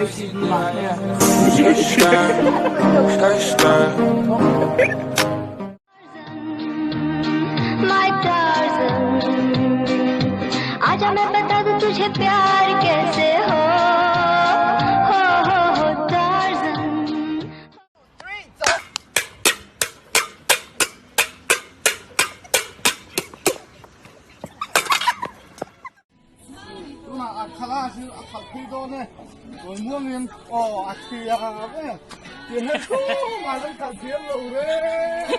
My Tarzan, आजा मैं बता दूं तुझे प्यार कैसे हो हो हो हो Tarzan. Tunah a khala chu a khalh phei dawn e, tawi muangin aw a thiam e, tiang hian chhungah kan khalh thiam lo reng.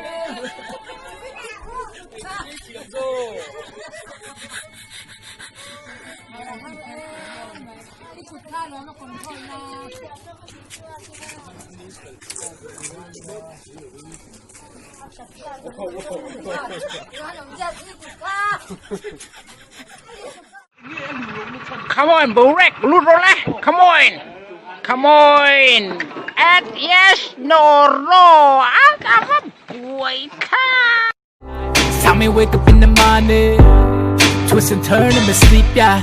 Come on, Burek, lut rawh le. Come on. Come on. At yes, no, ro. A ka va buai thlak. Saw me wake up in the morning, twist and turn in my sleep, yeah.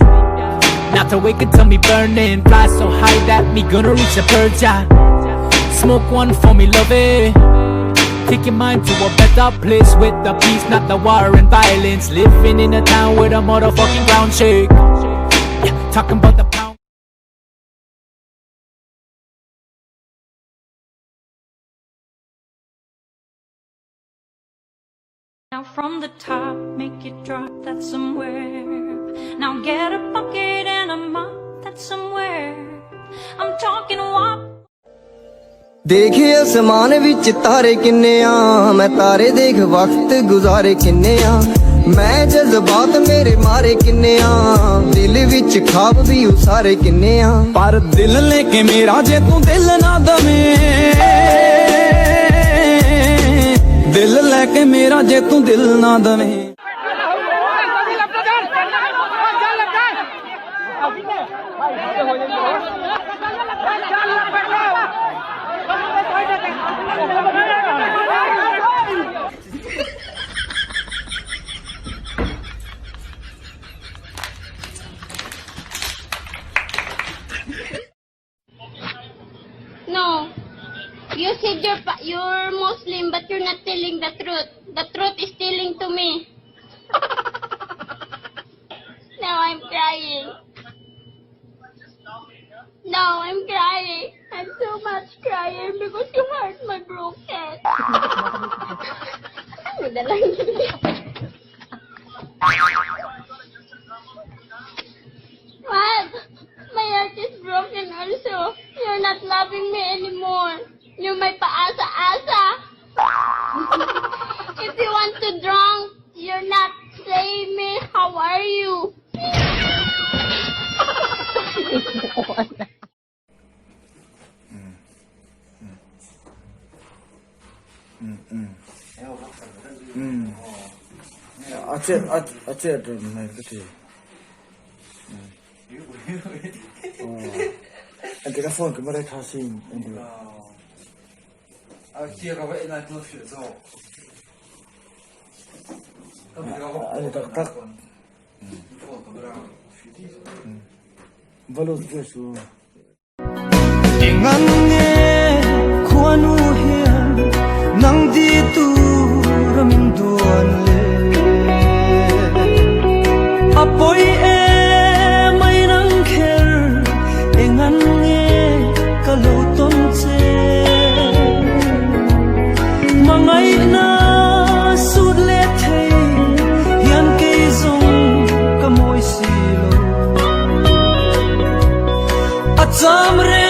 Not to wake until me burning, fly so high that me gonna reach the birds, yeah. Smoke one for me, love it. Take your mind to a better place with the peace, not the war and violence. Living in a town where the motherfucking ground shake. Yeah, talking about the pound. Now from the top, make it drop, that's somewhere. Now get a bucket and a mop, that's somewhere. I'm talking WAP. ਦੇਖ ਅਸਮਾਨ ਵਿੱਚ ਤਾਰੇ ਕਿੰਨੇ ਆ, ਮੈਂ ਤਾਰੇ ਦੇਖ ਵਕਤ ਗੁਜ਼ਾਰੇ ਕਿੰਨੇ ਆ, ਮੈਂ ਜਜ਼ਬਾਤ ਮੇਰੇ ਮਾਰੇ ਕਿੰਨੇ ਆ, ਦਿਲ ਵਿੱਚ ਖਾਬ ਵੀ ਉਸਾਰੇ ਕਿੰਨੇ ਆ। ਪਰ ਦਿਲ ਲੈ ਕੇ ਮੇਰਾ ਜੇ ਤੂੰ ਦਿਲ ਨਾ ਦਵੇਂ, ਦਿਲ ਲੈ ਕੇ ਮੇਰਾ ਜੇ ਤੂੰ ਦਿਲ ਨਾ ਦਵੇਂ। No. You said you're Muslim, but you're not telling the truth. The truth is telling to me. Now I'm crying. Now I'm crying. I'm so much crying because your heart my broken. Ano na lang yun? What? My heart is broken also. You're not loving me anymore. You're my paasa-asa. If you want to drunk, you're not saying me, how are you? A chet a chet mai ka ti. An ti ka phone ka mare tha sin an ti. Ani tak tak. Valut ve su. Ngan nge khuanu hian nang di tu ramin duan le apoi e mai nang kher engan nge ka lo ton che mangai na sut le thei hian ke zong ka moi si lo a cham re.